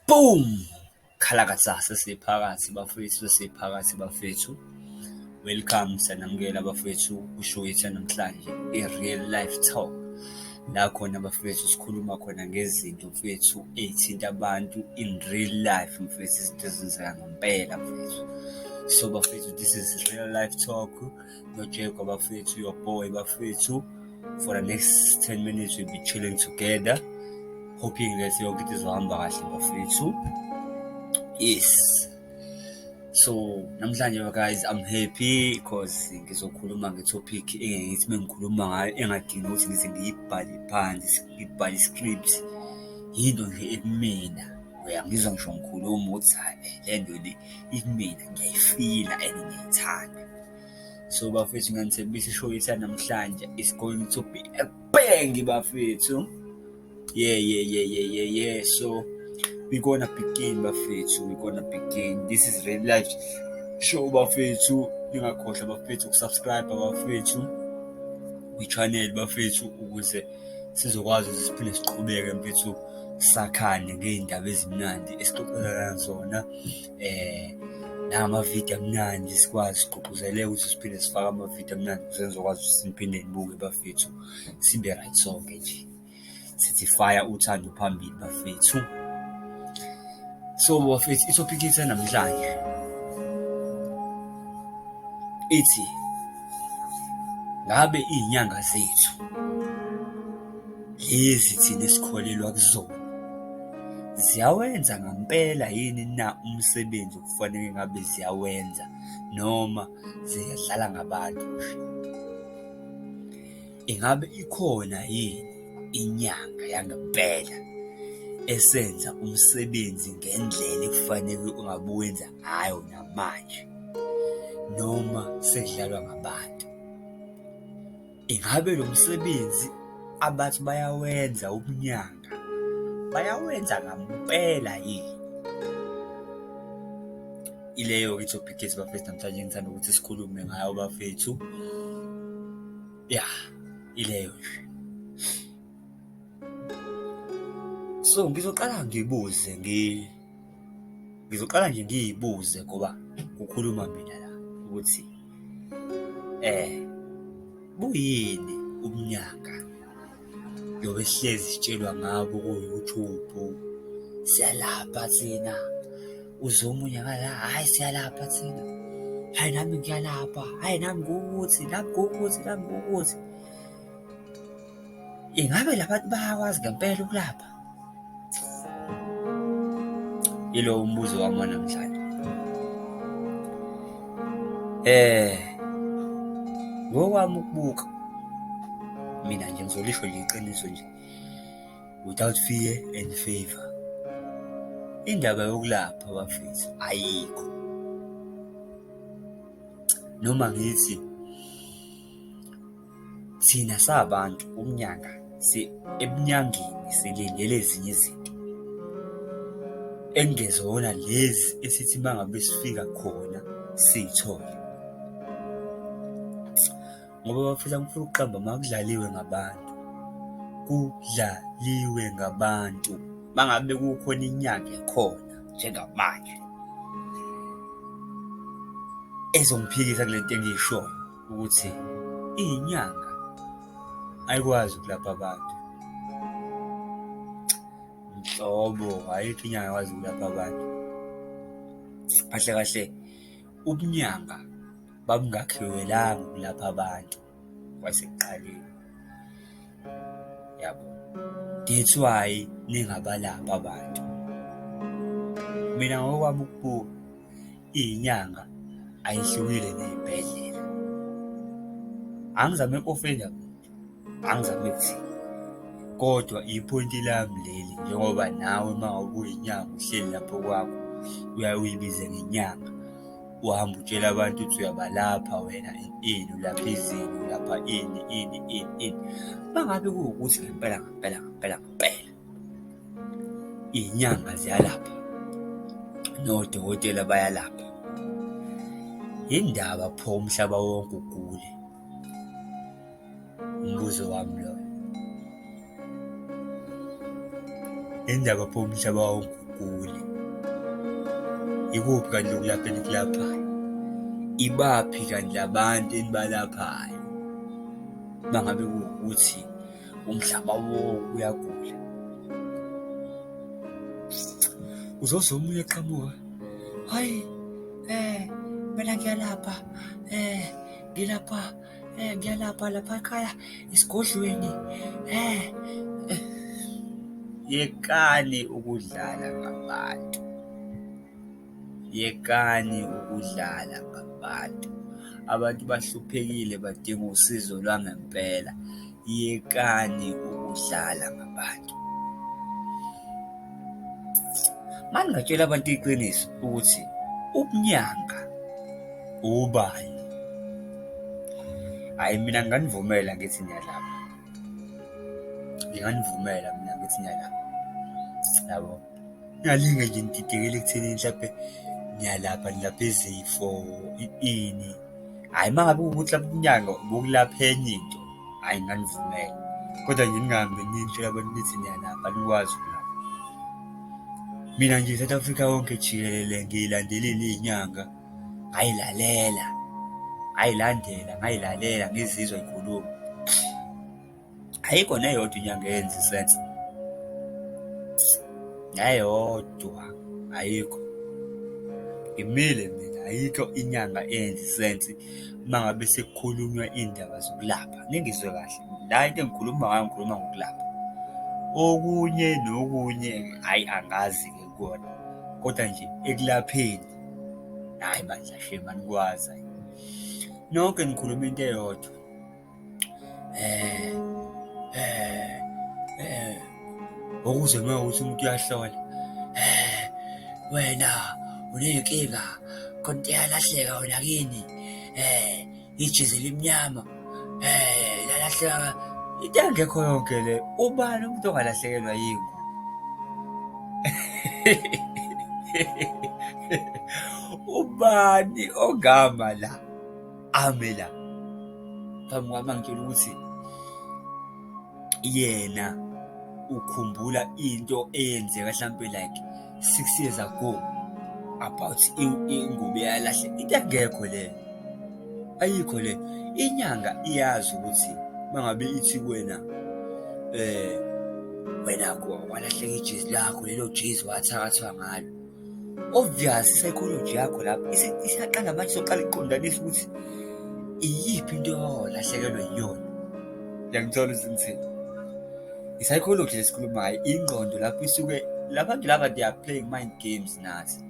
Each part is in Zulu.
Boom! Khalakatha, sesiphakathi bafethu, sesiphakathi bafethu. Welcome, siyanamukela bafethu kwi-show yethu yanamhlanje, i-Real Life Talk. La khona bafethu sikhuluma khona ngezinto mfethu ey'thinta abantu in real life mfethu, izinto ezenzeka ngempela mfethu. So bafethu, this is Real Life Talk noJeko bafethu, your boy bafethu. For the next 10 minutes we'll be chilling together, hoping that yonke into izohamba kahle bafethu. Yes. So namhlanje guys, I'm happy because ngizokhuluma nge-topic engeke ngithi mengikhuluma ngayo engadingi ukuthi ngize ngiyibhale phansi, ngibhale i-script. Yinto nje ekumina, uyangizwa ngisho ngikhuluma ukuthi hhayi le nto le ikumina, ngiyayifila and ngiyayithanda. So bafethu, ngiyanithembisa i-show yethu yanamhlanje is going to be a bang bafethu. Yeah, yeah, yeah, yeah, yeah, yeah. So we gonna begin bafethu, we gonna begin. This is Real Life Show bafethu. Ningakhohlwa bafethu uku-subscribe bafethu kwi-channel bafethu, ukuze sizokwazi ukuthi siphinde siqhubeke mfethu, sakhane ngey'ndaba ezimnandi esixoxelana zona, nangamavidiyo amnandi, sikwazi sigqugquzeleke ukuthi siphinde sifake amavidiyo amnandi ukuze nizokwazi ukuthi niphinde nibuke bafethu, sibe right sonke nje. Sithi fire uthando phambili bafethu. So bafethu, i-topic yethu yanamhlanje ithi, ngabe iy'nyanga zethu lezi thina esikholelwa kuzona ziyawenza ngampela yini na umsebenzi okufanele ngabe ziyawenza, noma ziyadlala ngabantu nje? Ingabe ikhona yini inyanga yangempela esenza umsebenzi ngendlela ekufanele ungabe uwenza ngayo namanje, noma sekudlalwa ngabantu? Ingabe lo msebenzi abathi bayawenza ubunyanga, bayawenza ngampela yini? Ileyo-ke i-topic yethu bafethu namhlanje engithanda ukuthi sikhulume ngayo bafethu. Ya, ileyo nje. So ngizoqala ngibuze, ngizoqala nje ngiy'buze ngoba kukhuluma mina la ukuthi buyini ubunyanga lobu esihlezi sitshelwa ngabo ku-YouTube, siyalapha thina, uzwe omunye ngala, hhayi siyalapha thina, hhayi nami ngiyalapha, hhayi nami ngukuthi, nami ngukuthi, nami ngukuthi. Ingabe la bantu bayakwazi ngempela ukulapha? Yilowo umbuzo wami wanamhlanje. Ngokwami ukubuka, mina nje ngizolisho nje iqiniso nje, without fear and favour. Indaba yokulapha bafethu ayikho. Noma ngithi thina sabantu umnyanga ebunyangeni silindele ezinye izinto ekungezona lezi esithi uma ngabe sifika khona siy'thole. Ngoba bafethu angifuni ukuqamba amanga, kudlaliwe ngabantu, kudlaliwe ngabantu. Uma ngabe kukhona inyanga ekhona njengamanje ezongiphikisa kule nto engiyishoyo ukuthi iyinyanga ayikwazi ukulapha abantu nhlobo, ayikho inyanga ekwazi ukulapha abantu. Kahle kahle ubunyanga babungakhiwelanga ukulapha abantu kwasekuqaleni, yabo. That's why ningabalaphi abantu. Mina ngokwami ukubuka, iy'nyanga ayihlukile ney'bhedlela. Angizame uku-offend-a muntu, angizame ukuthini, kodwa iphoyinti lami leli njengoba nawe uma ngabe uyinyanga uhleli lapho kwakho, uyaye uyibize ngenyanga, uhambe utshela abantu ukuthi uyabalapha wena ini, ulapha izinyo, ulapha ini, ini, ini, ini. Uma ngabe kuwukuthi ngempela ngempela ngempela ngempela iy'nyanga ziyalapha nodokotela bayalapha, yini ndaba pho umhlaba wonke ugule? Umbuzo wami loyo. Yini ndaba pho umhlaba wonke ugule? Ikuphi kanti lokulapha enikulaphayo? Ibaphi kanti labantu enibalaphayo? Uma ngabe kuwukuthi umhlaba wonke uyagula. Uzozwa omunye eqhamuka, hhayi mina ngiyalapha, ngilapha, ngiyalapha lapha ekhaya esigodlweni . Yekani ukudlala ngabantu, yekani ukudlala ngabantu. Abantu bahluphekile badinga usizo lwangempela, yekani ukudlala ngabantu. Uma ningatshela abantu iqiniso ukuthi ubunyanga ubani, hhayi mina nginganivumela ngithi niyalapha, nginganivumela mina ngithi niyalapha, yabo. Ningalinge nje nididekele ekuthenini mhlampe niyalapha, nilapha izifo, ini. Hhayi, uma ngabe kuwukuthi hlampe ubunyanga obokulapha enye into, hhayi nginganivumela, kodwa nje ningahambi nitshela abantu nithi niyalapha, anikwazi ukulapha. Mina nje i-South Africa yonke jikelele ngiyilandelile iy'nyanga, ngayilalela, ngayilandela, ngayilalela, ngizizwa y'khuluma. Ayikho neyodwa inyanga eyenza i-sense, neyodwa ayikho. Ngimile mina, ayikho inyanga eyenza i-sense uma ngabe sekukhulunywa iy'ndaba zokulapha. Ningizwe kahle, la into engikhuluma ngayo ngikhuluma ngokulapha. Okunye nokunye, hhayi angazi-ke kukona, kodwa nje ekulapheni, hhayi bandla shame anikwazi hhayi. Nonke nikhuluma into eyodwa. Ukuze uma kuwukuthi umuntu uyahlola, wena uney'nkinga khona into eyalahleka wena kini, ijezi elimnyama lalahleka. Into engekho yonke le, ubani umuntu ongalahlekelwa yingubo? Ubani ongama la, ame la phambi kwami angitshele ukuthi yena ukhumbula into eyenzeka hlampe like 6 years ago about ingubo eyalahleka, into engekho leyo, ayikho le. Inyanga iyazi ukuthi uma ngabe ithi kuwena wena kwalahleka ijezi lakho, lelo jezi wathakathwa ngalo. Obvious i-psychology yakho lapho isiyaqala manje isoqala iqondanisa ukuthi iyiphi into owalahlekelwa yiyona. Uyangithola ukuthi ngithini? I-psychology le esikhuluma ngayo, ingqondo lapho isuke, la bantu laba they are playing mind games nathi.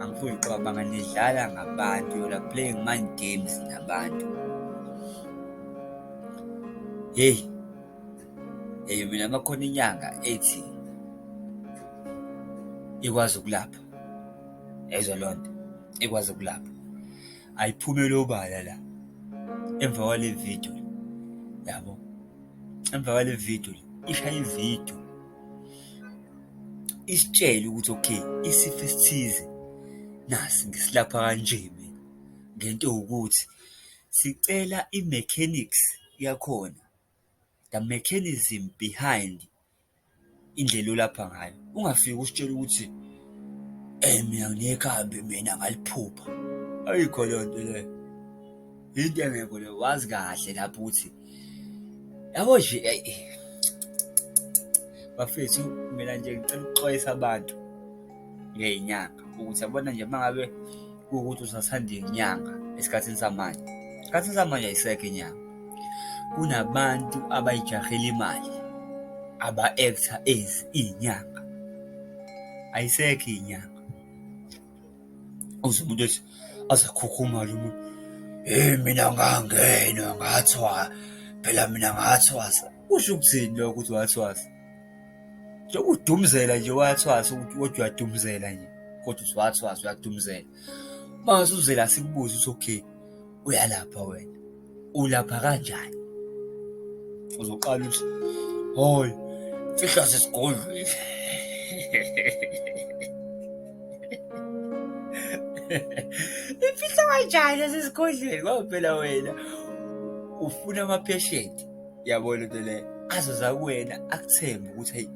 Angifuni ukucabanga nidlala ngabantu, you are playing mind games nabantu. Hheyi, hheyi mina uma kukhona inyanga ethi ikwazi ukulapha, uyayizwa leyo nto, ikwazi ukulapha, ayiphumele obala la emva kwale vidiyo, yabo. Emva kwale vidiyo ishaye ividiyo isitshele ukuthi okay, isifo esithize nasi ngisilapha kanje mina ngento ewukuthi. Sicela i-mechanics yakhona, the mechanism behind indlela olapha ngayo. Ungafiki usitshele ukuthi mina nginekhambi mina ngaliphupha. Ayikho leyo nto leyo, into engekho leyo. Wazi kahle lapho ukuthi yabo nje eyi bafethu, mina nje ngicela ukuxwayisa abantu ngey'nyanga ukuthi yabona nje uma ngabe kuwukuthi usathanda inyanga esikhathini samanje, esikhathini samanje ayisekho inyanga. Kunabantu abay'jahela imali, aba-act-a as iy'nyanga, ayisekho iy'nyanga. Uzwe umuntu ethi aze akhukhumale umuntu, hheyi mina ngangenwa ngathwa, phela mina ngathwasa. Kusho ukuthini lokho ukuthi wathwasa? Njengoba udumzela nje wathwasa ukuthi kodwa uyadumzela nje, kodwa uthi wathwasa uyadumzela. Uma ngase uze la sikubuze ukuthi okay, uyalapha wena, ulapha kanjani? Uzoqala uthi, hhayi, mfihlo yasesigodlweni. Imfihlo kanjani yasesigodlweni ngoba phela wena ufuna ama-patient, yabo le nto leyo, azoza kuwena akuthembe ukuthi hheyi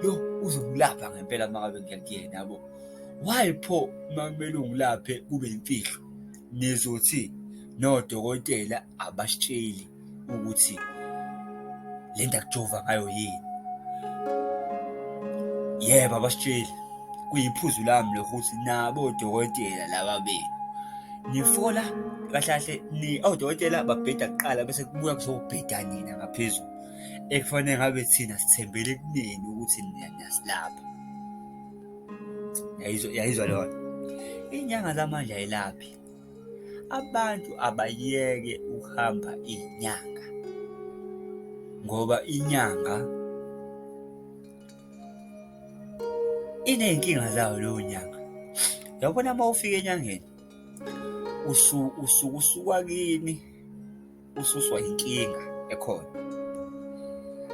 lo uzongilapha ngempela uma ngabe ngiya kuyena yabo. Why pho uma kumele ungilaphe kube imfihlo? Nizothi nodokotela abasitsheli ukuthi le nto akujova ngayo yini. Yebo, abasitsheli. Kuyiphuzu lami lokho ukuthi nabo odokotela laba benu nifola kahle kahle ni odokotela babheda kuqala bese kubuya kuzobheda nina ngaphezulu. Ekufanele ngabe thina sithembele kunini ukuthi nina niyasilapha. Yayizwa leyo nto? Iy'nyanga zamanje ayilaphi. Abantu abayeke ukuhamba iy'nyanga ngoba inyanga iney'nkinga zayo leyo nyanga. Uyabona uma ufika enyangeni usuke usuka kini ususwa inkinga ekhona.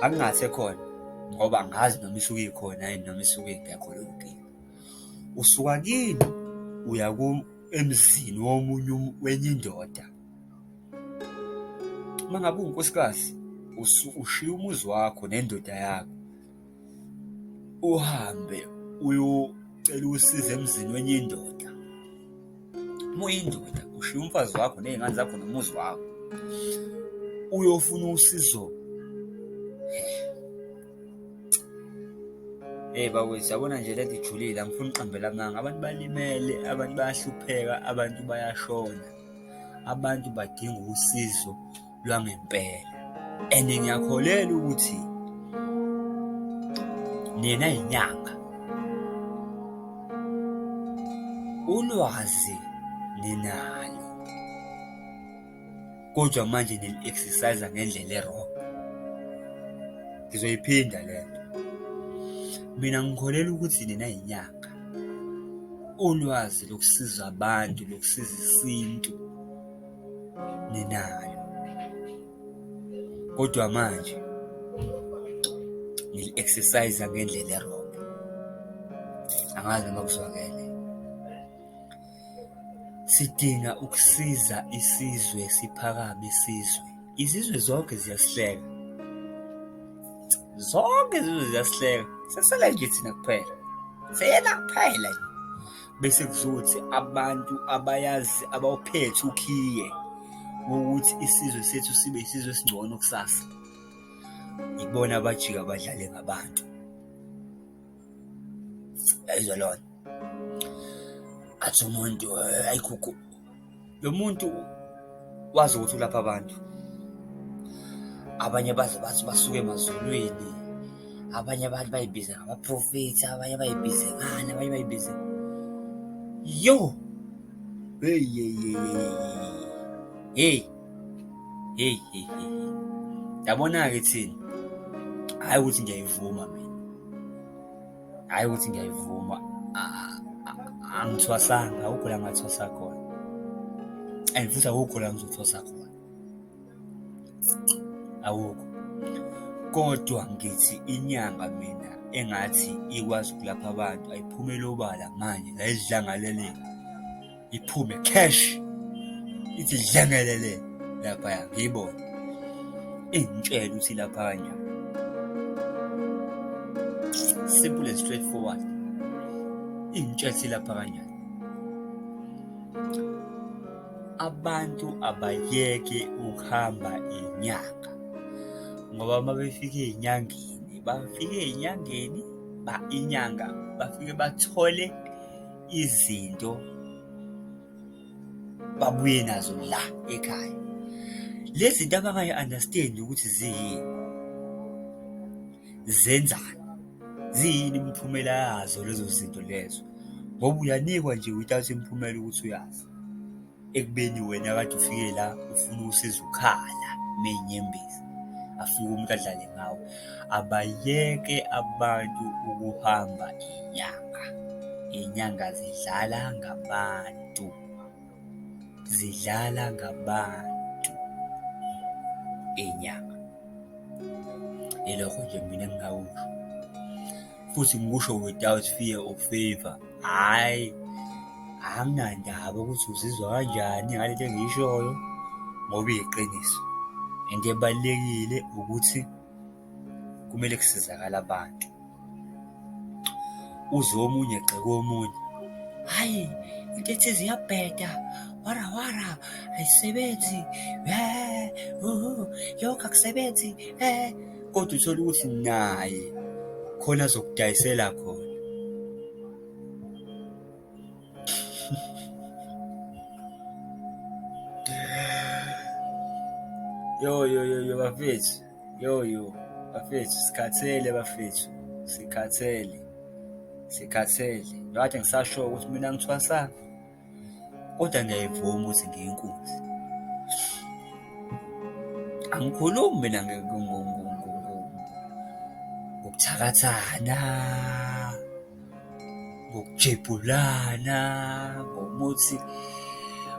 Akungathi ekhona ngoba angazi noma isuke ikhona yini noma isuke ingekho leyo nkinga. Usuka kini uya emzini womunye wenye indoda. Uma ngabe uwunkosikazi ushiya umuzi wakho nendoda yakho, uhambe uyocela usizo emzini wenye indoda. Uma uyindoda ushiya umfazi wakho ney'ngane zakho nomuzi wakho, uyofuna usizo. Eyi bakwethu, yabona nje lento ijulile, angifuni ukuqambela amanga. Abantu balimele, abantu bayahlupheka, abantu bayashona, abantu badinga usizo lwangempela. And ngiyakholelwa ukuthi nina yinyanga ulwazi ninalo kodwa manje nili-exercise ngendlela e-wrong. Ngizoyiphinda le nto. Mina ngikholelwa ukuthi nina yinyanga ulwazi lokusiza abantu, lokusiza isintu ninalo. Kodwa manje nili-exercise ngendlela e-wrong. Angazi noma kuzwakele. Sidinga ukusiza isizwe siphakame isizwe. Izizwe zonke ziyasihleka. Zonke izizwe ziyasihleka. Sesele nje thina kuphela. Thina kuphela nje. Bese kuzothi abantu abayazi abawuphethe ukhiye wokuthi isizwe sethu sibe isizwe esingcono kusasa, ibona abajika badlale ngabantu. Yayizwa leyo nto? Athi umuntu ayikho lo muntu wazi ukuthi ulapha abantu. Abanye baze bathi basuke emazulwini, abanye abantu bayibize ngabaprofethi, abanye bayibize ngani, abanye bayibize. Yo! Hey, hey, hey, hey, hey, hey, hey. Yabona-ke thina, hhayi ukuthi ngiyayivuma mina. Hhayi ukuthi ngiyayivuma, angithwasanga, akukho la ngathwasa khona and futhi akukho la ngizothwasa khona, akukho. Kodwa ngithi inyanga mina engathi ikwazi ukulapha abantu ayiphumele obala manje la esidlangaleleni. Iphume cash ithi dlengelele laphaya ngiyibone ingitshele ukuthi lapha kanjani. Simple and straightforward, ingitshele ukuthi lapha kanjani. Abantu abayeke ukuhamba inyanga ngoba uma befika ey'nyangeni bafike ey'nyangeni inyanga bafike bathole izinto babuye nazo la ekhaya. Lezi zinto abangayi-understand-i ukuthi ziyini, zenzani, ziyini imiphumela yazo lezo zinto lezo, ngoba uyanikwa nje without imiphumela ukuthi uyazi. Ekubeni wena kade ufike la ufuna usizo ukhala ney'nyembezi, afike umuntu adlale ngawe. Abayeke abantu ukuhamba iy'nyanga, iy'nyanga zidlala ngabantu, zidlala ngabantu iy'nyanga. Yilokho nje mina engingakusho, futhi ngikusho without fear or favour, hhayi anginandaba ukuthi uzizwa kanjani ngale nto engiyishoyo ngoba iyiqiniso. Into ebalulekile ukuthi kumele kusizakale abantu. Uzwe omunye egxeka omunye. Hhayi, into ethize iyabheda, wara wara, ayisebenzi, lokhu akusebenzi, Kodwa uthole ukuthi naye khona azokudayisela khona. Yo yo yo yo bafethu, yo yo bafethu, sikhathele bafethu, sikhathele, sikhathele. Njengoba ngisasho ukuthi mina angithwasanga, kodwa ngiyayivuma ukuthi ngiyinkunzi. Angikhulumi mina ngokuthakathana. Ngokujebhulana, ngomuthi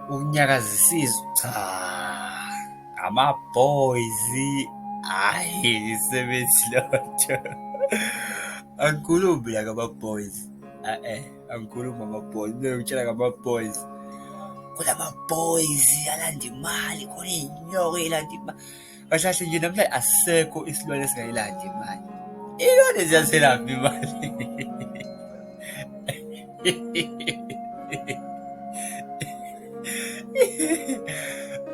wokunyakazisa izwe, cha, ama-boys, hhayi ayisebenzi leyo nto. Angikhulumi mina ngama-boys, e-e, angikhulumi ngama-boys, uma ngikutshela ngama-boys, kunama-boys alanda imali, khona iy'nyoka ey'landa imali. Kahle kahle nje namhlanje asisekho isilwane esingayilandi imali. Iy'lwane ziyathelaphi imali?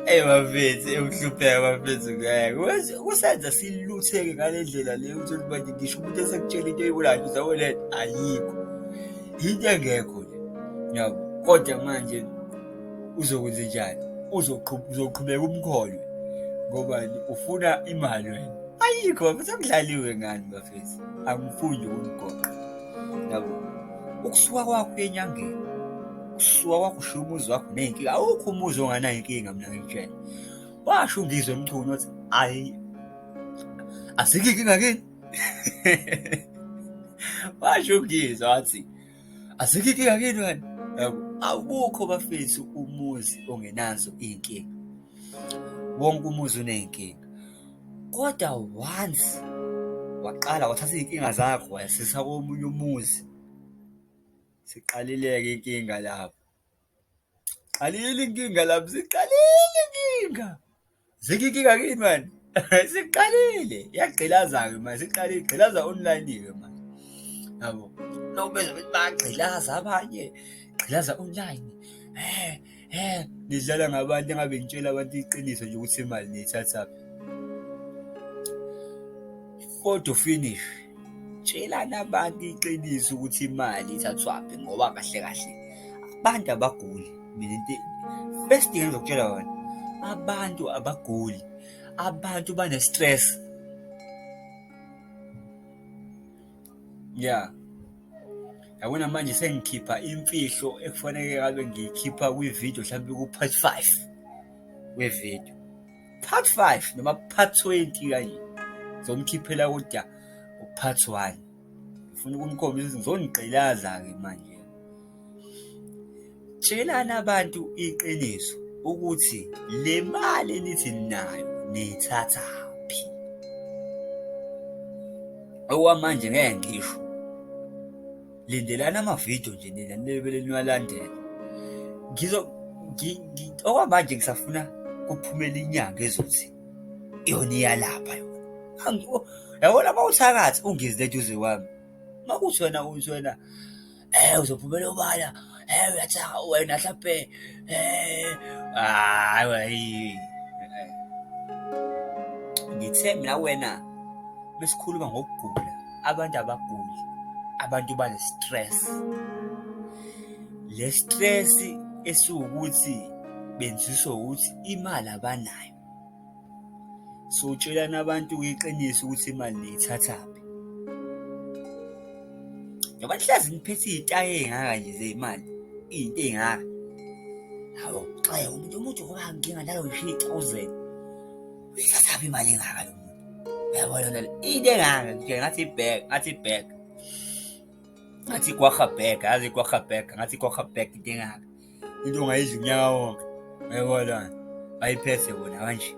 Eyi bafethu, ukuhlupheka bafethu ngeke. Kusenza silutheke ngale ndlela le uthole ukuthi manje ngisho umuntu esekutshela into oyibonayo nje ukuthi le nto ayikho. Yinto engekho le, yabo. Kodwa manje uzokwenzenjani? Uzoqhubeka umkholwe ngobani? Ufuna imali wena. Ayikho bafethu, akudlaliwe ngani bafethu. Angifuni nje ukunigoqa, yabo. Ukusuka kwakho uye enyangeni, ukusuka kwakho ushiye umuzi wakho ney'nkinga, awukho umuzi onganayo inkinga mina ngikutshela. Washo uNgizwe Mchunu wathi ayi azikho iy'nkinga kini. Washo uNgizwe wathi azikho inkinga kini wena. Yabo, awukho bafethu umuzi ongenazo iy'nkinga. Wonke umuzi uney'nkinga. Kodwa once waqala wathatha iy'nkinga zakho wayazisa komunye umuzi, siqalile-ke inkinga lapho. Qalile inkinga lapho, siqalile inkinga. Azikho inkinga kini mani? Siqalile, iyagqilaza-ke manje, siqalile, igqilaza online-ke manje, yabo. Lokhu bezwa bethi bayagqilaza abanye, gqilaza online, nidlala ngabantu engabe nitshela abantu iqiniso nje ukuthi imali niyithathaphi. Photo finish, tshelani abantu iqiniso ukuthi imali ithathwaphi ngoba kahle kahle abantu abaguli. Mina into first thing engizokutshela yona, abantu abaguli, abantu bane-stress. Ya, yabona manje sengikhipha imfihlo ekufanele ngabe ngiyikhipha kwividiyo hlampe ku-part five wevidiyo. Part five noma part 20 kanje, ngizomkhiphela kodwa u-part one. Ngifuna ukunikhombisa ukuthi ngizonigqilaza-ke manje. Tshelani abantu iqiniso ukuthi le mali enithi ninayo niyithathaphi. Okwamanje ngeke ngisho, lindelani amavidiyo nje nina nibele niwalandela. Okwamanje ngisafuna kuphumele inyanga ezothi yona iyalapha yona. Uyabona uma uthakatha ungize eduze kwami, uma kuwukuthi wena uthi wena uzophumela obala, uyathaka wena hlampe hhayi . Ngithe mina kuwena mesikhuluma ngokugula, abantu abaguli, abantu bane-stress. Le stress esiwukuthi benziswa ukuthi imali abanayo. So tshelani abantu-ke iqiniso ukuthi imali niyithathaphi. Ngoba nihlezi niphethe iy'tayi ey'ngaka nje zey'mali, iy'nto ey'ngaka. Hawu, xeke umuntu, umuntu ngoba nginganalo ngisho i-thousand. Uyithathaphi imali engaka lo muntu? Uyabona lona into engaka nje ngathi ibhek, ngathi ibhek. Ngathi igwaha bag, yazi igwaha bag, ngathi igwaha bag into engaka. Into ongayidla unyaka wonke. Uyabona? Bayiphethe bona kanje.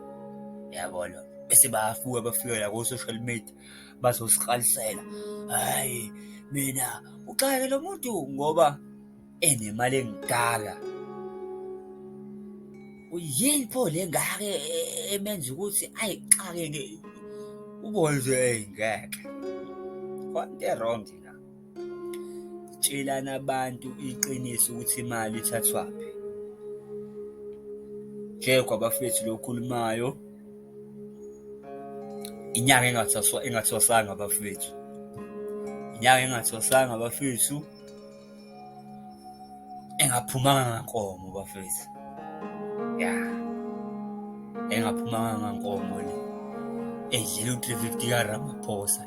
Uyabona? Bese bayafuka bafika la ko-social media bazosiqalisela. Hhayi mina uxake lo muntu ngoba enemali engaka. Yini pho le ngaka emenza ukuthi ayixake ubone nje eyi ngeke. Khona into e-wrong la. Tshelani abantu iqiniso ukuthi imali ithathwaphi. Jegwa bafethu lo okhulumayo, inyanga engathwaswa engathwasanga bafethu, inyanga engathwasanga bafethu, engaphumanga ngankomo bafethu, ya, engaphumanga ngankomo le, edlela u-350 kaRamaphosa,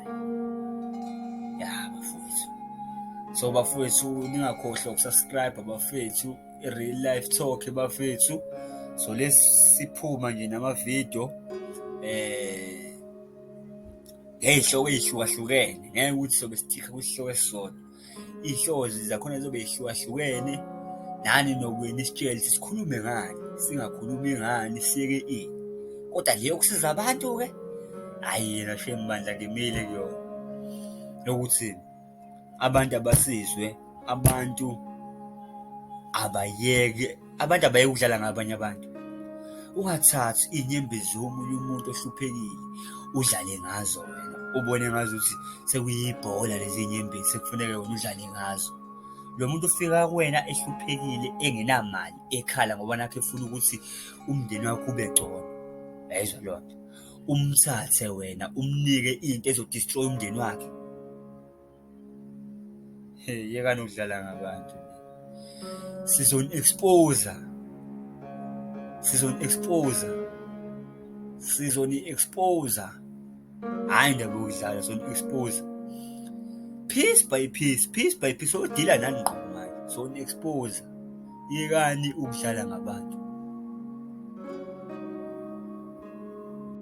ya bafethu. So bafethu ningakhohlwa ukusubscribe bafethu, i-real life talk bafethu. So lesiphuma nje namavidiyo ngey'hloko ey'hlukahlukene, ngeke ukuthi sobe sitikha kwisihloko esisodwa. Iy'hloko zakhona zizobe y'hlukahlukene, nani nobuye nisitshele ukuthi sikhulume ngani, singakhulumi ngani, siyeke ini. Kodwa le yokusiza abantu-ke, hhayi yena shame bandla ngimile kuyona yokuthi abantu abasizwe, abantu abayeke, abantu abayeke ukudlala ngabanye abantu. Ungathathi iy'nyembezi zomunye umuntu ohluphekile udlale ngazo wena, ubone ngazuthi sekuyibhola lezi nyembezi sekufuneka wena udlale ngazo. Lo muntu ufika kuwena ehluphekile engenamali ekhala ngoba nakhu efuna ukuthi umndeni wakhe ube ngcono, uyayizwa leyo nto? Umthathe wena umnike into ezo-destroy-a umndeni wakhe. Hey, yekani ukudlala ngabantu. Sizoni-expose-a, sizoni-expose-a, sizoni-expose-a. Hhayi indaba yokudlala, sizoni-expose-a. Piece by piece, piece by piece, sodila nani ngqo manje, soni-expose-a. Yekani ukudlala ngabantu.